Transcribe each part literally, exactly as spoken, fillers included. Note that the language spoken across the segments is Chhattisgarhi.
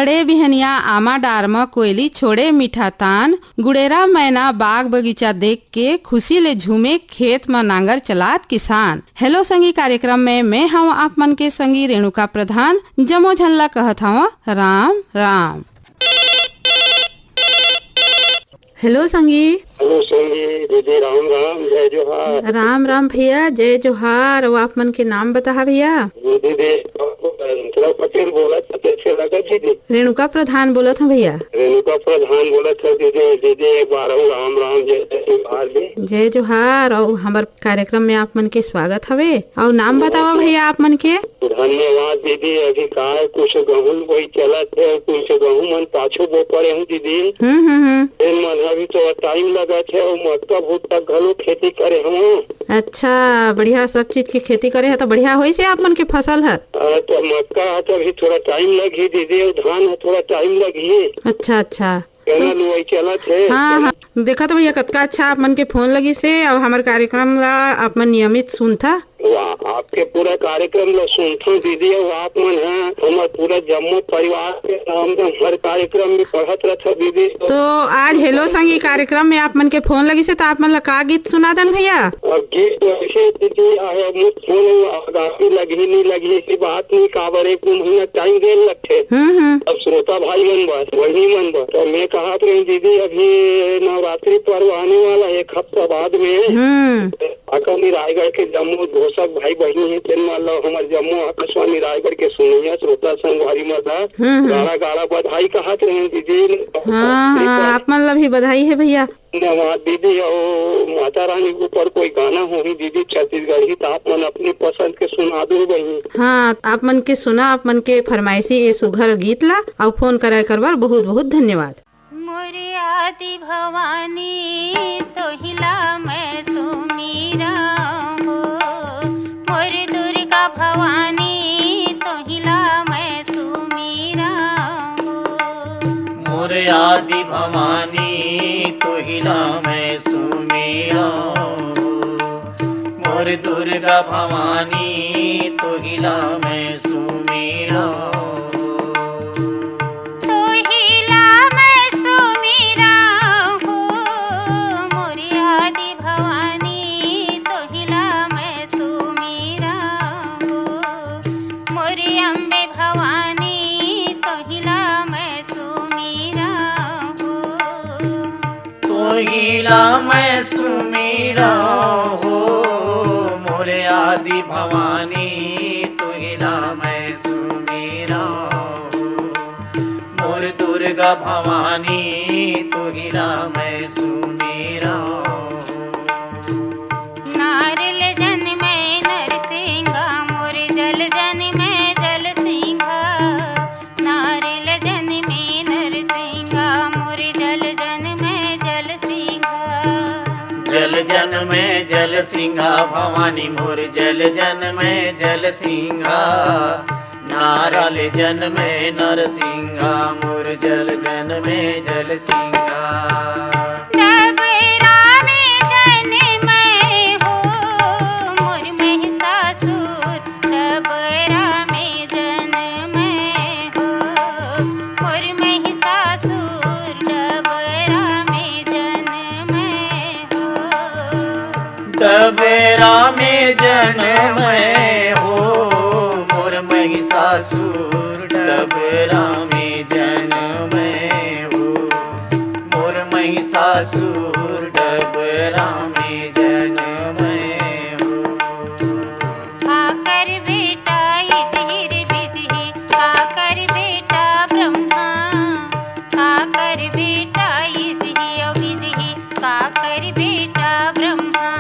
बड़े बिहनिया आमा डार म कोयली छोड़े मीठा तान, गुड़ेरा मैना बाग बगीचा देख के खुशी ले झूमे खेत म नांगर चलात किसान। हेलो संगी कार्यक्रम में मैं हव आप मन के संगी रेणुका प्रधान। जम्मो झन ला कहत हव राम राम। हेलो संगी। हेलो संगी दीदी, राम राम, जय जोहार। राम राम भैया, जय जोहार। अउ आप मन के नाम बताहा भैया। दीदी, दीदी, रेणुका पटेल बोलत हँव, कइसे लगत दीदी? रेणुका प्रधान बोलत हँव भैया। रेणुका प्रधान बोलत हँव दीदी। दीदी, एक बार अउ राम राम, जय जय जोहार जी। जय जोहार, अउ हमर कार्यक्रम में आप मन के स्वागत हवे। अउ नाम बतावा भैया आप मन के। धन्यवाद दीदी। अभी काय कुछ गहूं बोई चलत हे, कुछ गहूं मन पाछू बो पड़े हूँ दीदी। हम्म, हम्म, हम्म। इन मन अभी तो टाइम लगत हे, अउ मक्का भुट्टा घलो खेती करे हूँ। अच्छा, बढ़िया, सब चीज की खेती करे हे तो बढ़िया होइस हे आप मन के फसल ह। अ, तो मक्का ह तो अभी थोड़ा टाइम लगही दीदी, अउ धान ह थोड़ा टाइम लगही। अच्छा, अच्छा। गन्ना लुवई चलत हे। हाँ, हाँ। देखा तो भैया, कतका अच्छा आप मन के फोन लगिस हे, अउ हमर कार्यक्रम ला आप मन नियमित सुनथा। वाह, आपके पूरा कार्यक्रम ला सुनथन दीदी, अउ आप मन ह हमर पूरा जम्मो परिवार के नाम हर कार्यक्रम में पढ़त रहत दीदी। तो आज हेलो संगी कार्यक्रम में आप मन के फोन लगिस हे, तो आप मन ला का गीत सुना दन भैया? अब गीत तो ऐसे दीदी, आए अब मोर फोन आगामी लगही नहीं लगही, ऐसी बात नहीं, काबर एक दो महीना टाइम देन लगथे। हम्म, हम्म। अब श्रोता भाई मन बर, वही मन बर। तो मैं कहत रही दीदी, अभी नवरात्रि पर्व आने वाला है एक हफ्ता बाद में। हम्म। आका में रायगढ़ के जम्मो घोषक भाई बहिनी हे, तेन मन ला हमर जम्मो आकाशवाणी रायगढ़ के सुनैया श्रोता संगवारी मन ला हम्म, हम्म। गाड़ा गाड़ा बधाई कहत रहे दीदी। हाँ, हाँ, आप मन ला भी बधाई हे भैया। धन्यवाद दीदी। अउ माता रानी के ऊपर कोई गाना होही दीदी छत्तीसगढ़ी, त आप मन अपनी पसंद के सुना दो बहिनी। हाँ, आप मन के सुना, आप मन के फरमाइशी ये सुघर गीत ला, अउ फोन कराए करबर बहुत बहुत धन्यवाद। मोर आदि भवानी तोहिला मैं सुमिरंव हो, मोर दुर्गा भवानी तोहिला मैं सुमिरंव हो। मोर आदि भवानी तोहिला मैं सुमिरंव हो, मोर दुर्गा भवानी तोहिला मैं सुमिरंव हो। तोहिला मैं सुमिरंव हो, मोर आदि भवानी तोहिला मैं सुमिरंव हो, मोर अम्बे भवानी तोहिला मैं सुमिरंव हो। तोहिला मैं सुमिरंव हो, मोर आदि भवानी तोहिला मैं सुमिरंव हो, मोर दुर्गा भवानी तोहिला मैं सुमिरंव हो। नारियल जन मैं नरसिंहा, मोर जल जन मैं जल सिंहा। नारियल जन मैं नरसिंहा, मोर जल जन मैं जल सिंहा। जल जन मैं जल सिंहा भवानी, मोर जल जन मैं जल सिंहा। नारियल जन मैं नरसिंहा, मोर जल जन मैं जल सिंहा। डबरा में जन मैं हो, मोर महिषासुर। डबरा में जन मैं हो, मोर महिषासुर। डबरा में जन मैं हो। डबरा में जन मैं हो, मोर महिषासुर। डबरा में जन मैं हो, मोर महिषासुर। डबरा में जन मैं हो। काकर बेटा इजहिर बिजही, काकर बेटा ब्रह्मा। काकर बेटा इजही अउ बिजही, काकर बेटा ब्रह्मा।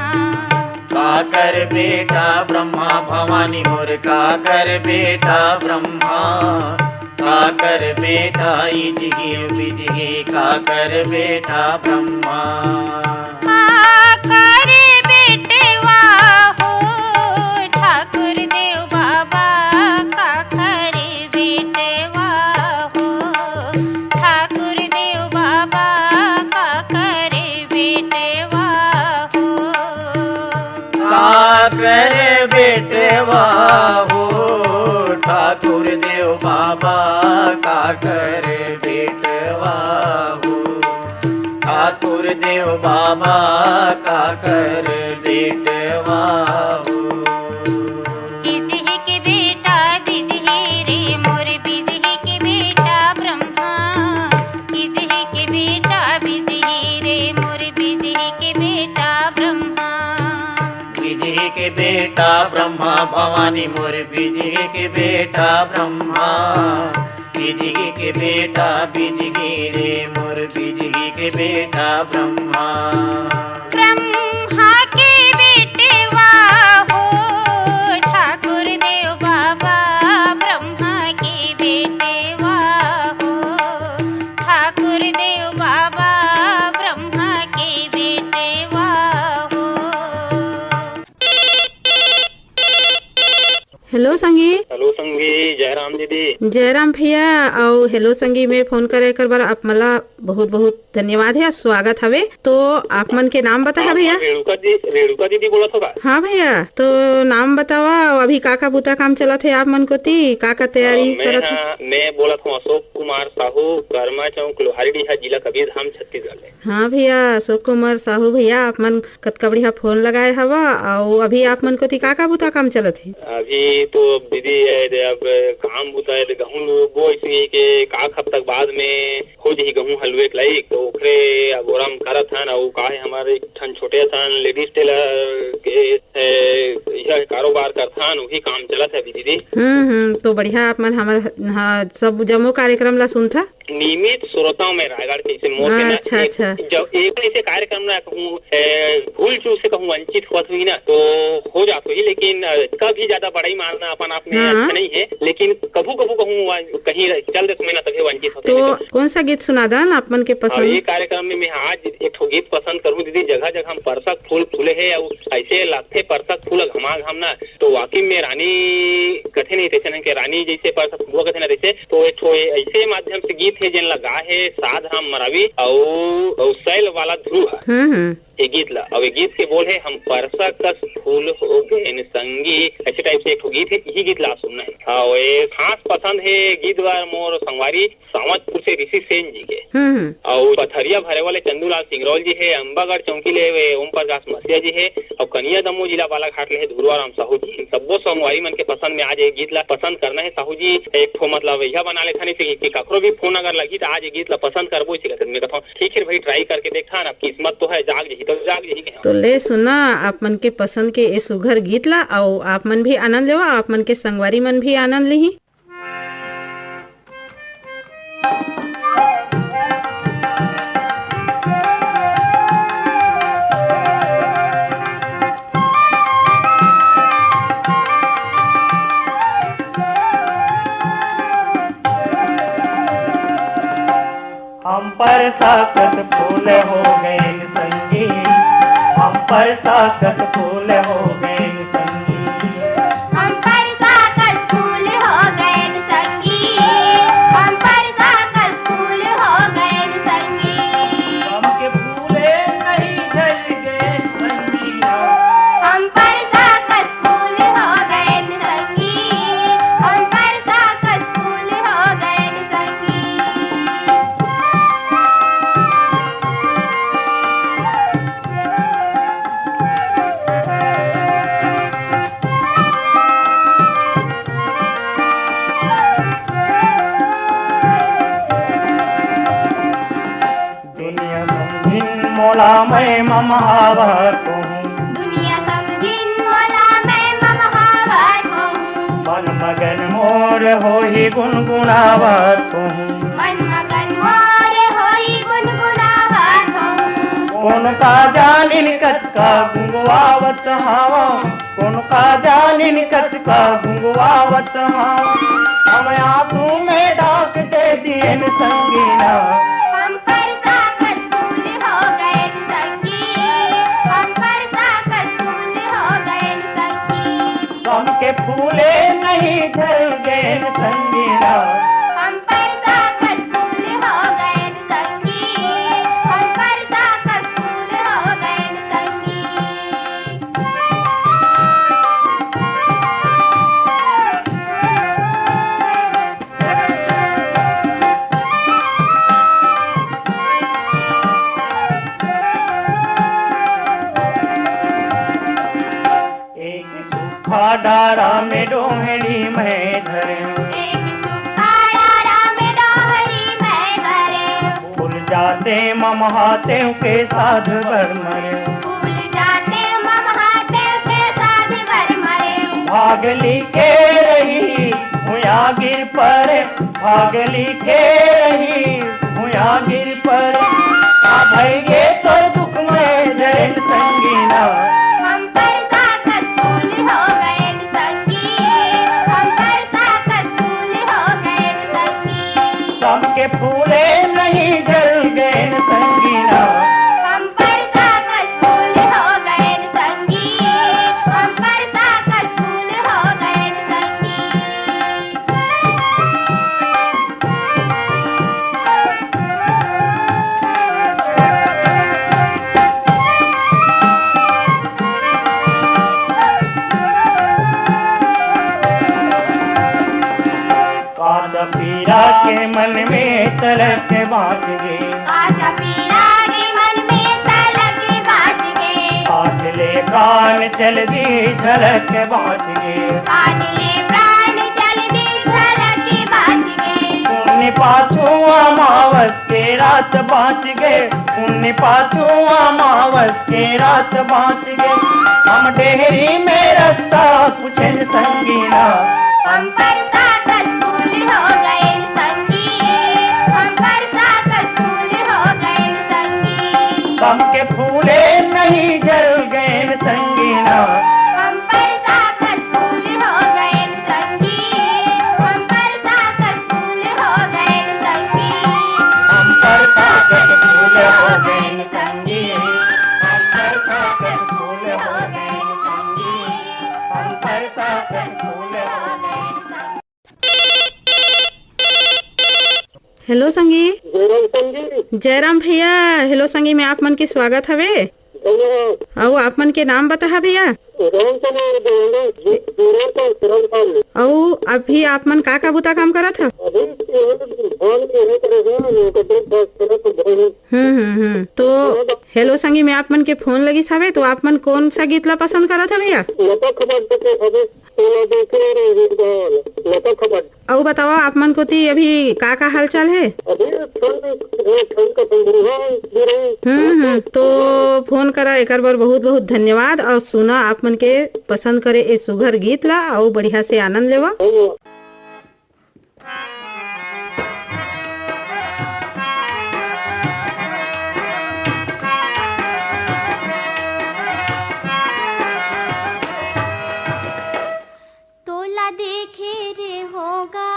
काकर बेटा ब्रह्मा भवानी मोर, काकर बेटा ब्रह्मा। काकर बेटा इजही अउ बिजही, काकर बेटा ब्रह्मा। काकर बेटवा हो ठाकुर देव बाबा, काकर बेटवा हो ठाकुर देव बाबा, काकर बेटवा हो। काकर बेटवा हो ठाकुर ठाकुर देव बाबा काकर बेटवा हो, ठाकुर देव बाबा काकर बेटवा हो। बिजही के बेटा बिजही रे मोर बिजही के बेटा ब्रह्मा, बिजही के बेटा बिजही रे मोर बिजही के बेटा ब्रह्मा। बिजही के बेटा ब्रह्मा भवानी मोर बिजही के बेटा ब्रह्मा। बिजही के बेटा बिजही रे मोर बिजही के बेटा ब्रह्मा। ब्रह्मा के बेटवा हो ठाकुर देव बाबा, ब्रह्मा के बेटवा हो ठाकुर देव बाबा, ब्रह्मा के बेटवा हो। हेलो संगी। हेलो संगी, जयराम दीदी। जयराम भैया, अउ हेलो संगी में फोन करे कर बर आप मला बहुत बहुत धन्यवाद हे, स्वागत हवे। तो आप मन के नाम बता हे भैया? रेणुका दी, रेणुका दीदी बोलत हो का? हाँ भैया, तो नाम बतावा, अउ अभी का का बुता काम चलत हे आप मन कोती, का का तैयारी अ, मैं करत हो? हाँ, मैं बोलत हूँ अशोक कुमार साहू, कर्मा चौक, लोहारीडीहा, जिला कबीरधाम, छत्तीसगढ़ ले। हाँ भैया, अशोक कुमार साहू भैया, आप मन कतका बढ़िया फोन लगाए हवा। अउ अभी आप मन कोती का का बुता काम चलत हे? अभी तो दीदी, ए, दे, अब काम बुता हे, दे, गहूं लू-, बोइस ही के एक आध हफ्ता के बाद में हो जही गहूं हलवे के लाइक, तो ओकरे अगोरा म करत हन। अउ का हे, हमर एक ठन छोटे असन लेडीज टेलर के, ए, यह कारोबार करथन, वही काम चलत हे अभी दीदी। हम्म, हम्म, तो बढ़िया, आप मन हमर, हाँ, सब जम्मो कार्यक्रम ला सुनथा। नियमित श्रोता में रायगढ़ के इसे मोर के ना अच्छा, एक, अच्छा। जब एक ऐसे कार्यक्रम ना कहूँ, ए, भूल चूक से कहूँ वंचित होत हुई ना, तो हो जात हुई, लेकिन, अ, कभी ज्यादा बड़ाई मारना अपन आप में हाँ। अच्छा नहीं है, लेकिन कभू कभू कहूँ वा-, कहीं चल दे समय ना तभी वंचित होते तो हैं। कौन सा गीत सुना दन आप मन के हाँ, पसंद? ये कार्यक्रम में मैं आज एक ठो गीत पसंद करूँ दीदी, जगह जगह हम परसक फूल फूले है, और ऐसे लगथे परसक फूल घमा घम ना, तो वाकई में रानी कथे नहीं तैसे के रानी जैसे परसक फुलवा कथे ना तैसे, तो एक ठो ऐसे माध्यम से गीत है जेन ला गा है साध राम मरावी अउ, अउ शैल वाला ध्रुव है। हम्म, हम्म। ये गीत ला, अउ ये गीत के बोल है, "हम परसा कस फूल हो गए न संगी", ऐसे टाइप से एक ठो गीत है, यही गीत ला सुनना है। हाँ, ये खास पसंद है गीत बार मोर संगवारी सावंतपुर से ऋषि सेन जी के। हम्म, हम्म। अउ पथरिया भरे वाले चंदूलाल सिंगरौल जी है, अम्बागढ़ चौकी ले वे ओम प्रकाश मसीहा जी है, अउ कनिया दमो जिला बालाघाट ले है धुरवा राम साहू जी। सब्बो संगवारी मन के पसंद में आज ये गीत ला पसंद करना है साहू जी। एक ठो मतलब यह बना लेथन इसे कि ककरो भी फोन अगर लगही त आज ये गीत ला पसंद करबो इसे कहते। मैं कहता हूँ ठीक है भाई, ट्राई करके देखथन, अब किस्मत तो है, जाग जही तो जाग जही के। तो ले सुना आप मन के पसंद के ए सुघर गीत ला, अउ आप मन भी आनंद लेवा, आप मन के संगवारी मन भी आनंद लिही। हम परसा कस फूल हो गए संगी, हम परसा कस फूल हो गए संगी। हम परसा कस फूल हो गए संगी, हम परसा कस फूल हो गए संगी। हमके फूले नहीं झर गए संगी। हम परसा कस फूल हो गए संगी, हम परसा कस फूल हो गए संगी। दुनिया समझिन मोला मैं ममहावत हूँ। दुनिया समझिन मोला मैं ममहावत हूँ। मन मगन मोर होही गुनगुनावत हूँ। मन मगन मोर होही गुनगुनावत हूँ। कोन का जानिन कतका गुंगवावत हवा। कोन का जानिन कतका गुंगवावत हँव, हम आँसू में डाक दे दिएन संगीना। हम परसा कस फूल हो गएन संगी, हम परसा कस फूल हो गएन संगी। गम के फूले नहीं झर गएन संगीना। हम परसा कस फूल हो गएन संगी, हम परसा कस फूल हो गएन संगी। डारा में डोहरी मैं धरे। एक सुखा डारा में डोहरी मैं धरे। फूल जाते मम हाथे के साध बर मरे। फूल जाते मम हाथे के साध बर मरे। भागली के रही भुया गिर परे। भागली के रही भुया गिर परे। आ भइगे तोर दुख में जरन संगीना। हम परसा कस फूल हो गएन संगी। हम परसा कस फूल हो गएन संगी। सबके फूले नहीं जल गएन संगीना। हम परसा कस फूल हो गएन संगी। हम परसा कस फूल हो गएन संगी। काचा पीरा के मन में तलक बाँच गे। काचा पीरा के मन में तलक बाँच गे। आज ले प्राण चल दी झलक बाँच गे। आज ले प्राण चल दी झलक बाँच गे। पुन्नी पाछू अमावस के रात बाँच गे। पुन्नी पाछू अमावस के रात बाँच गे। हम डेहरी में रस्ता पूछेन संगीना। हम परसा कस फूल हो गएन संगी। हम परसा कस फूल हो गएन संगी। सबके फूले नहीं जल गएन संगीना। हम परसा कस फूल हो गएन संगी। हम परसा कस फूल हो गएन संगी। हम परसा कस फूल हो गएन संगी। हम परसा कस फूल हो गएन संगी। हम परसा कस फूल हो गएन संगी। हेलो संगी। जयराम संगी। जयराम भैया। हेलो संगी, मैं आप मन के स्वागत हवे। भैया। अउ आप मन के नाम बताहा भैया। राम कुमार देवड़ा, जी, जयराम का राम कुमार। अउ अभी आप मन का का बुता काम करत ह? अभी तो हम धान के नहीं करे हैं, ये तो देख बस करे तो भाई। हम्म, हम्म, हम्म। तो हेलो संगी, मैं आप मन के फोन लगिस हवे, तो आप मन कौन सा गीत ला पसंद करत ह भैया? लता खबर देखे हवे। तोला देखे रे वीरपाल, लता खबर। अउ बतावा, आप मन कोती अभी का का हालचाल हे? अभी ठंड, ये ठंड का संदेहा गिरे। हम्म, हम्म। तो फोन करा, एकर बर बहुत बहुत धन्यवाद। अउ सुना आप मन के पसंद करे ए सुघर गीत ला, अउ बढ़िया से आनंद लेवा। धन्यवाद। तोला देखे रे होगा,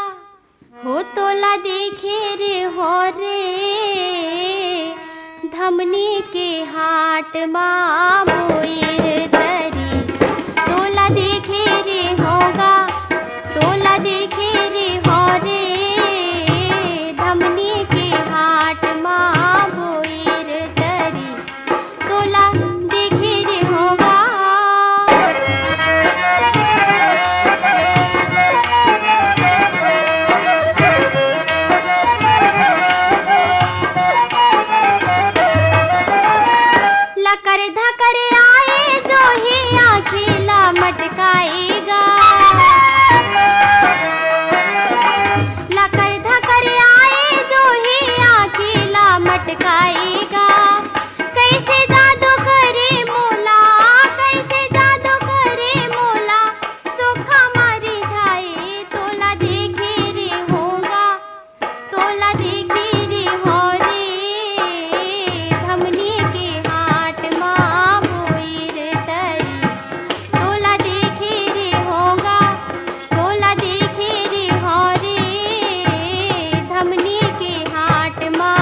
हो तोला देखे रे हो रे, धमनी के हाट मा बोइर तरी। तोला देखे रे होगा, तोला देखे रे हो रे, धमनी के हाट मा बोइर तरी। तोला देखे रे होगा। लकर धकर आए जो ही आँखी ला मटकाएगा। लकर धकर आए जो ही आँखी ला मटकाएगा। कैसे जादू करे मोला, कैसे जादू करे मोला, सोखा मारी जाए। तोला देखे रे होगा, तोला देखे रे हो रे, धमनी के हाट मा बोइर तरी। तोला देखे रे होगा, तोला देखे रे हो रे, धमनी के हाट मा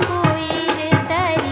बोइर तरी।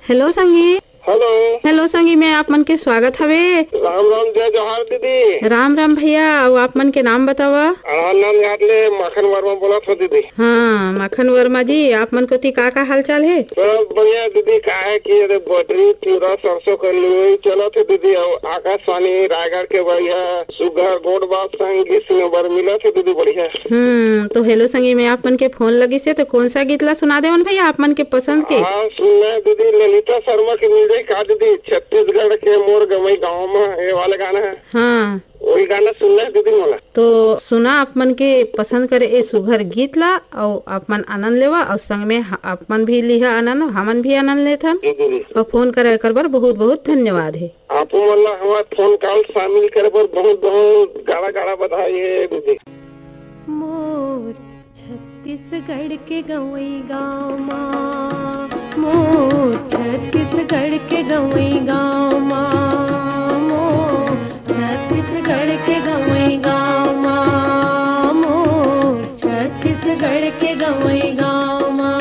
हेलो संगी। हेलो। हेलो संगी, मैं आप मन के स्वागत हवे। राम राम, जय जोहार दीदी। राम राम भैया, अउ आप मन के नाम बतावा। अरहर नांदघाट ले माखन वर्मा बोलत हो दीदी। हाँ, माखन वर्मा जी, आप मन कोती का का हालचाल हे? सब बढ़िया दीदी, का हे कि ये बटरी, तिवरा, सरसों के लुवई चलत हे दीदी, अउ आकाशवाणी रायगढ़ के बढ़िया सुघर गोठ बात संग गीत सुने बर मिलत हे दीदी, बढ़िया। हम्म, तो हेलो संगी में आप मन के फोन लगिस हे, तो कौन सा गीत ला सुना देवन भैया आप मन के पसंद के? हाँ, सुनना है दीदी, ललिता शर्मा के मिल जाए का दीदी, छत्तीसगढ़ के मोर गंवई गाँव में, ये वाला गाना है। हाँ। वही गाना सुनना है दीदी मोला। तो सुना आप मन के पसंद करे ए सुघर गीत ला, अउ आप मन आनंद लेवा, अउ संग में ह-, आप मन भी लिहा आनंद, हमन भी आनंद लेथन। जी दीदी। अउ फोन करे एकर बर बहुत बहुत धन्यवाद हे। आपो मन ला हमार फोन कॉल शामिल करे बर बहुत बहुत गाड़ा गाड़ा बधाई हे दीदी। मोर छत्तीसगढ़ के गंवई गाँव मा, मोर छत्तीसगढ़ के गंवई गाँव मा, मोर छत्तीसगढ़ के गंवई गाँव मा, मोर छत्तीसगढ़ के गंवई गाँव मा।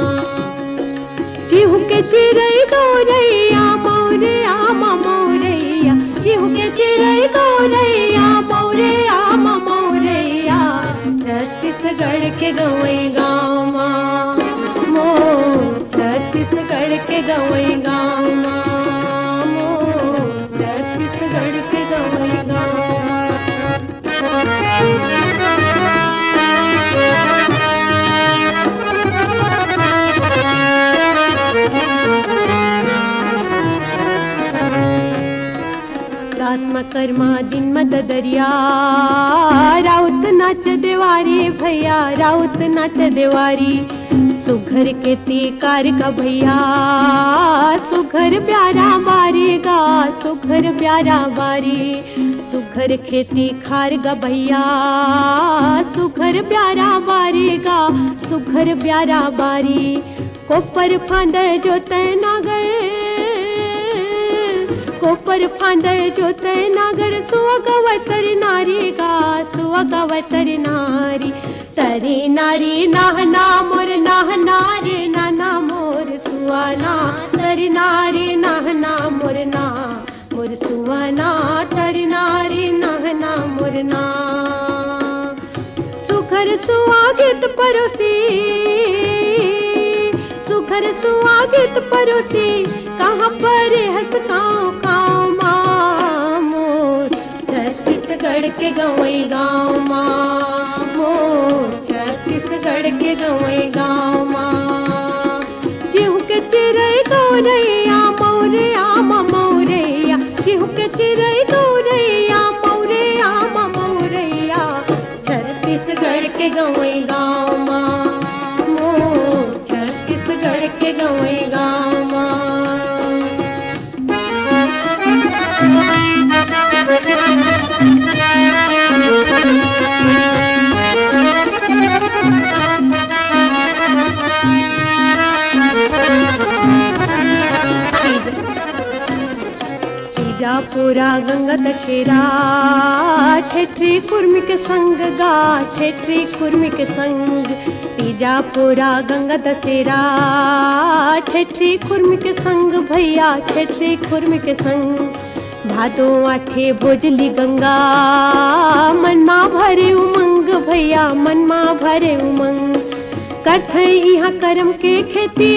चिहुके चिरई गौरैया, मौरैया मा मौरैया, चिहुके चिरई गौरैया, मौरैया मा मौरैया, छत्तीसगढ़ के गंवई गाँव मा, मोर छत्तीसगढ़ के गंवई गाँव मा, मोर छत्तीसगढ़ के गंवई गाँव मा। रात म करमा दिन म ददरिया, राउत नाच देवारी भैया, राउत नाच देवारी। सुघर खेती कार गा भैया, सुघर प्यारा बारी गा, सुघर प्यारा बारी। सुघर खेती खार गा भैया, सुघर प्यारा बारी गा, सुघर प्यारा बारी। कोपर फांदय जोतय नागर, कोपर फांदय जोतय नागर, सुआ गवय तरी नारी गा, सुआ गवय तरी नारी। तरी नारी नहना मोर नहना रे नना मोर सुआना, तरी नारी नहना मोर ना। मोर सुवना तड़ना रे नहना मोरना। सुघर सुआगित परोसी, सुघर सुआगित परोसी, कहाँ पर हस काँव काँव मा मोर छत्तीसगढ़ के गँवई गाँव मा, मोर छत्तीसगढ़ के गँवई गाँव मा। चिहुके चिरई गौरैया, मौरैया मा मौरैया। चिहुके चिरई गौरैया, मौरैया मा मौरैया। छत्तीसगढ़ के गँवई गाँव मा, मोर छत्तीसगढ़ के गँवई गाँव मा। तीजा पोरा गंगा दशहरा, ठेठरी कुर्मी के संग गा, ठेठरी कुर्मी के संग। तीजा पोरा गंगा दशहरा, ठेठरी कुर्मी के संग भैया, ठेठरी कुर्मी के संग। भादो आठे भोजली गंगा, मन मा भरे उमंग भैया, मन मा भरे उमंग। करथै इहाँ करम के खेती,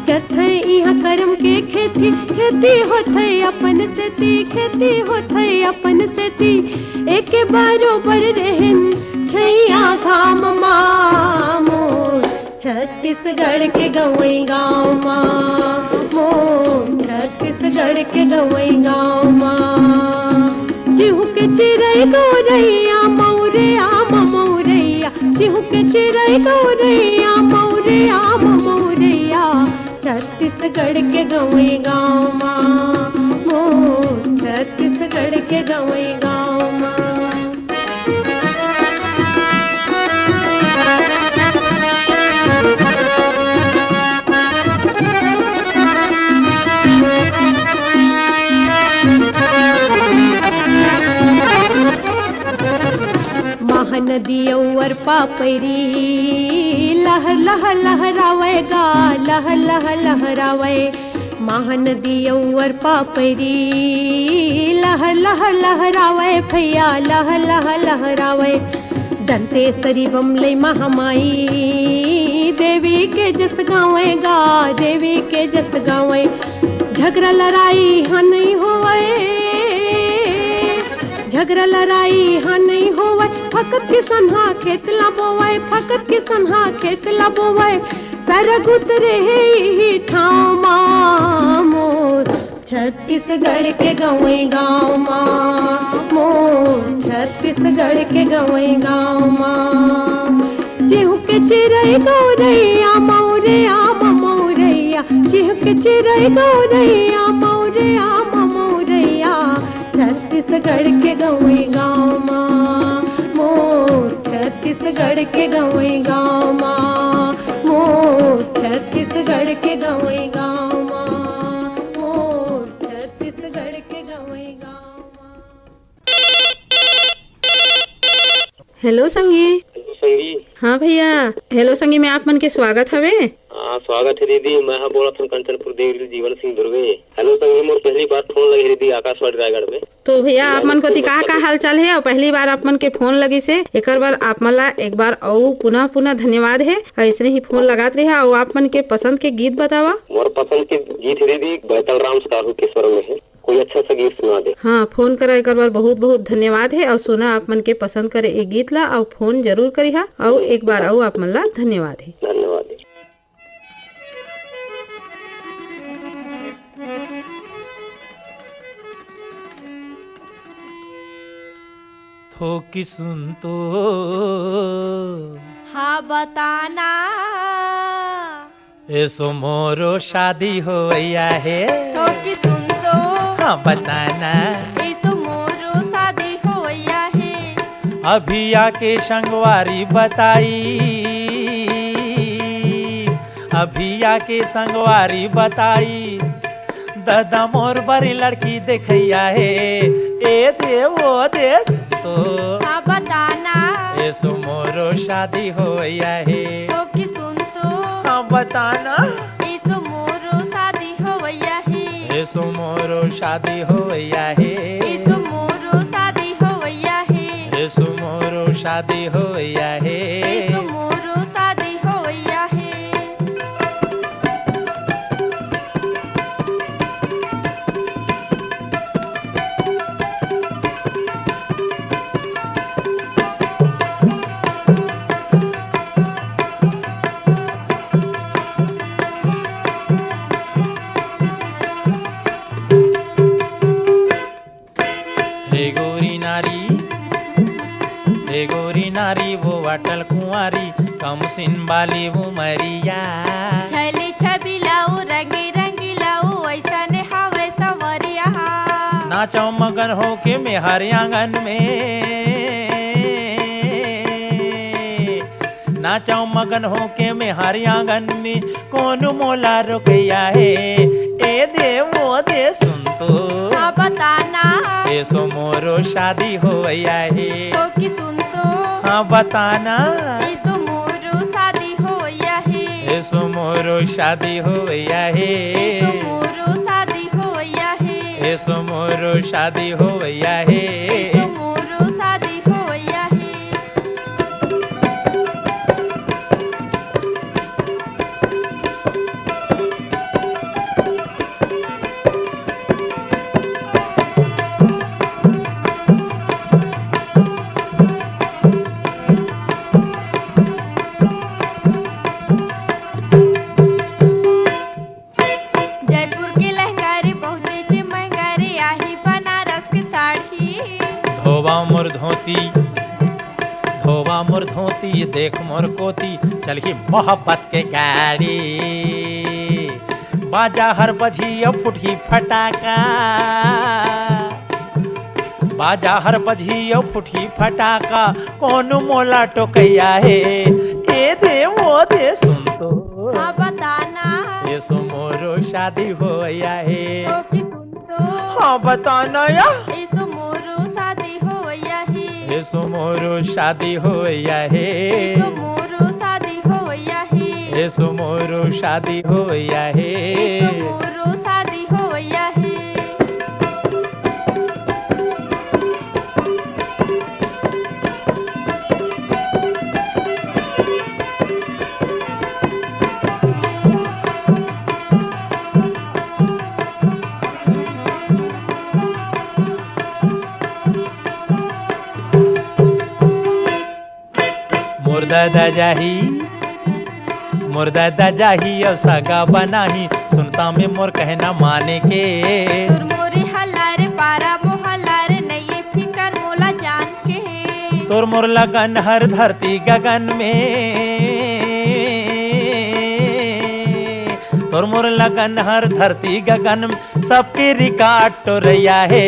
करथै इहाँ करम के खेती। खेती होथै अपन सेती, खेती होथै अपन सेती। एके बरोबर रहेन छैया घाम मा मोर छत्तीसगढ़ के गँवई गाँव मा, मोर छत्तीसगढ़ के गँवई गाँव मा। चिहुके चिरई गौरैया, मौरैया मा मौरैया। चिहुके चिरई गौरैया, मौरैया मा मौरैया। छत्तीसगढ़ के गँवई गाँव मा, मोर छत्तीसगढ़ के गँवई गाँव मा। महन नदी अउर पापरी लहर लहर लहरावय गा, लहर लहर लहरावय। महानदी अउर पापरी लहर लहर लहरावय भैया, लहर लहर लहरावय। दंतेसरी बमलई महामाई देवी के जस गावय गा, देवी के जस गावय। झगरा लड़ाई हा नइ होवय, झगरा लड़ाई हा नइ होवय, फकत किसनहा खेत ला बोवय, फकत किसनहा खेत ला बोवय। सरग उतरे हे इही ठाँव मा मोर छत्तीसगढ़ के गँवई गाँव मा, मोर छत्तीसगढ़ के गँवई गाँव मा। चिहुके चिरई गौरैया, मौरे आम मौरैया, चिहुके चिरई गौरैया, मौरे आम मौरैया। छत्तीसगढ़ के गँवई गाँव मा, मोर छत्तीसगढ़ के गँवई गाँव मा, मोर छत्तीसगढ़ के गँवई गाँव मा, मोर छत्तीसगढ़ के गँवई गाँव मा। हेलो संगी। हेलो संगी। हाँ भैया। हेलो संगी में आप मन के स्वागत हवे। हाँ, स्वागत हे दीदी। मैं हा बोलत हँव कंचनपुर देवरी जीवन सिंह धुर्वे। हेलो संगी, मोर पहली बार फोन लगे हे दीदी आकाशवाणी रायगढ़ में। तो भैया, आप मन कोती का का हाल चाल हे अउ पहली बार आप मन के फोन लगिस हे, एकर बर आप मन ला एक बार अउ पुनः पुनः धन्यवाद हे। अइसने ही फोन लगात रहा अउ आप मन के पसंद के गीत बतावा। मोर पसंद के गीत हे दीदी बैतल राम साहू के स्वर में हे। कोई अच्छा सा गीत सुना दे। हाँ, फोन करा एकर बर बहुत बहुत धन्यवाद हे। अउ सुना आप मन के पसंद करे ए गीत ला अउ फोन जरूर करिहा अउ एक बार अउ आप मन ला धन्यवाद हे। धन्यवाद हे। थोकी सुन तो। हाँ, बताना। एसो मोरो शादी होवइया हे। थोकी सुन तो। हाँ, बताना। एसो मोरो शादी होवइया हे। अभी आके संगवारी बताई, अभी आके संगवारी बताई, ददा मोर बरी लड़की देखइया हे। ए दे ओ दे सुन तो। हाँ, बताना। एसो मोरो शादी होवइया हे। थोकी सुन तो। हाँ, बताना। एसो मोरो शादी होवइया हे। एसो मोरो शादी होवइया हे। एसो मोरो शादी होवइया हे। एसो मोरो शादी होवइया हे। एसो मोरो शादी होवइया हे। हे गोरी नारी, हे गोरी नारी, वो अटल कुंवारी, कम सिन बाली उमरिया। छली छबिला ओ रंगी रंगीला ओ, ऐसने हावय संवरिया। नाचव मगन होके मेहर आंगन में, नाचव मगन होके मेहर आंगन में, कोन मोला रोकइया हे। ए दे ओ दे सुन तो। हाँ, बताना। एसो मोरो शादी होवइया हे। थोकी सुन तो। हाँ, बताना। एसो मोरो शादी होवइया हे। एसो मोरो शादी होवइया हे। एसो मोरो शादी होवइया हे। एसो मोरो शादी होवइया हे। एसो मोरो शादी होवइया हे। जयपुर के लहंगा रे बहुते जे महंगा रे, आही बनारस के साड़ी। धोवा मोर धोती, धोवा मोर धोती, देख मोर कोती, चलही मोहब्बत के गाड़ी। बाजा हर बजही अउ फुटही फटाका, बाजा हर बजही अउ फुटही फटाका, कोन मोला टोकइया हे। ए दे ओ दे सुन तो। हाँ, बताना। एसो मोरो शादी होवइया हे। थोकी सुन तो। हाँ, बताना या। एसो मोरो शादी होवइया हे। सो मोरो शादी होया हे। एसो मोरो शादी होया हे। एसो मोरो शादी होया हे। एसो मोरो शादी होया हे। मोर दादा जाही, मोर दादा जाही अउ सगा बनाही, सुनता में मोर कहना माने के। तोर मोरे हल्ला रे पारा मोहल्ला रे, नइये फिकर मोला जान के। तोर मोर लगन हर धरती गगन में, तोर मोर लगन हर धरती गगन में, सबके रिकॉर्ड टोरैया हे।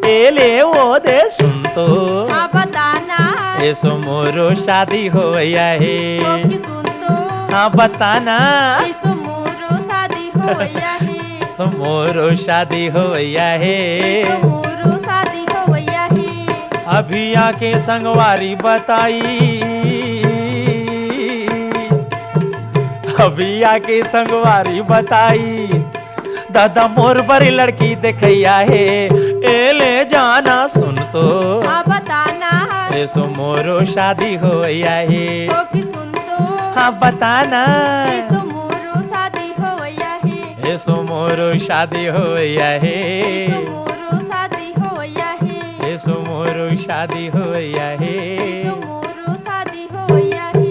ए ले ओ दे सुन तो। हाँ बताना। एसो मोरो शादी होया हे। ओ की सुन तो। हाँ बताना। एसो मोरो शादी होया हे। एसो मोरो शादी होया हे। एसो मोरो शादी होया हे। अभी आके संगवारी बताई, अभी आके संगवारी बताई, दादा मोर बरी लड़की देखैया हे। ए ले जाना सुन तो। हाँ बताना। एसो मोरो शादी होया हे। ओ की सुन तो। हाँ बताना। एसो मोरो शादी होया हे। एसो मोरो शादी होया हे। एसो मोरो शादी होया हे। एसो मोरो शादी होया हे। एसो मोरो शादी होया हे।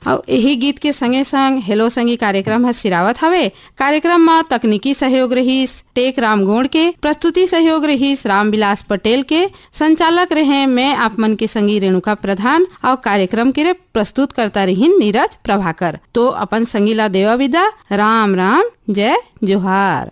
अउ एही गीत के संगे संग हेलो संगी कार्यक्रम ह सिरावत हवे। कार्यक्रम म तकनीकी सहयोग रहिस टेक राम गोंड के, प्रस्तुति सहयोग रहिस रामविलास पटेल के, संचालक रहे मैं आप मन के संगी रेणुका प्रधान, अउ कार्यक्रम के रे प्रस्तुतकर्ता रहिन नीरज प्रभाकर। तो अपन संगी ला देवा विदा, राम राम, जय जोहार।